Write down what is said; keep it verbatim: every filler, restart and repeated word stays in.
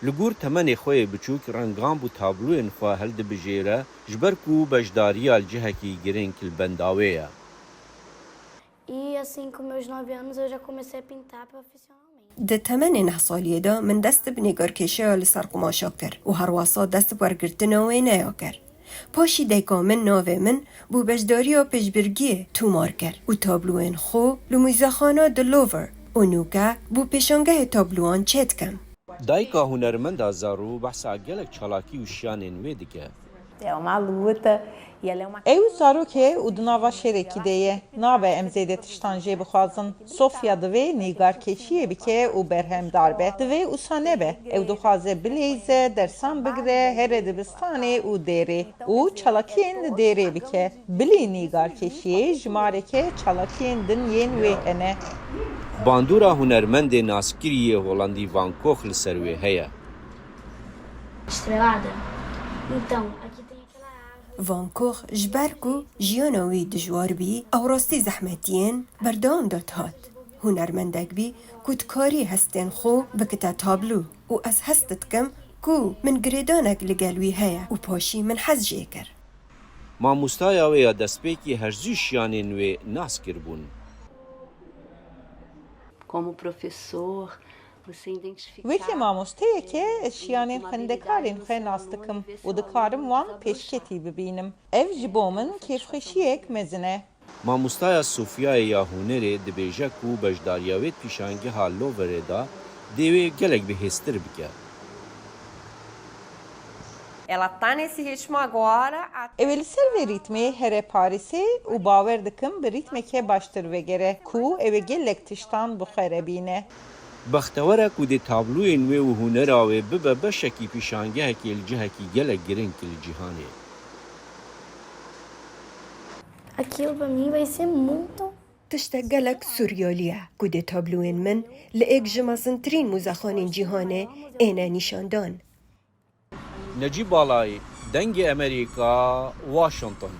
Li gor temenê xwe yê biçûk, rengan bo tabloyên xwe hildibijêre, ji ber ku beşdariya li cihekî girîng li benda wê ye. E assim com meus nove anos eu já comecei a pintar profissionalmente. Di temenê neh saliyê de min dest bi nêgarkêşiya li ser qumaşa kir û herwasa dest bi wergirtina wêneya kir. Paşî dayika min navê min bo beşdariya pêşbirgiyê tomar kir û tabloyên xwe li Muzexana di Louvre û nûke bo pêşangehê tabloyan çêdikim. Dayika hunermenda Zarû behsa gelek çalakî û şiyanên wê dike. É uma luta e ela é uma Ew zarok e û di nava şerekî de ye. Nabe em zêde tiştan jê bixwazin. Sofya divê nîgarkêşiyê bike û berhemdar be. Divê wisa nebe. Ew dixwaze bileyze, dersan bigire, here dibistanê û dêrê. Û çalakiyên li dêrê bike. Bilî nîgarkêşiyê jimareke çalakiyên din yên wê hene. Bandora hunermendê naskirî yê Holandî Van Gogh li ser wê heye. Estrelada. Então, aqui tem aquela árvore. Van Gogh ji ber ku jiyana wî dijwar bî, ew rastî zehmetiyên berdewam de dihat. Hunermendek bî ku dikarî hestên xwe bikite tablo û ez hest dikim ku min girêdanek li gel wî heye û paşî min hez jê kir. Mamostaya wê ya destpêkî her zû şiyanên wê nas kiribûn. Como professor, você identificar. Wekî mamosteyeke ez şiyanên xwendekarên xwe nas dikim û dikarim wan pêşketî bibînim. Ev ji bo min kêfxweşiyek mezin e. Mamostaya Sofyayê ya hunerê dibêje ku beşdariya wê di pîşangeha Louvre de dê wê gelek bihêztir bike. Ela tá nesse ritmo agora. Ew ê li ser vê rîtmê here Parîsê û bawer dikim bi rîtmeke baştir vegere ku ew ê gelek tiştan bi xwe re bîne. Bextewer e ku dê tabloyên wê û hunera wê bibe beşekî pîşangehekê li cihekî gelek girîng li cîhanê. Aquilo pra mim vai ser muito. Tiştek gelek suryalî ye ku dê tabloyên min li êk ji mezintirîn muzexanên cîhanê êne nîşandan. Necîb Balayî, Dengê Emerîka, Washington.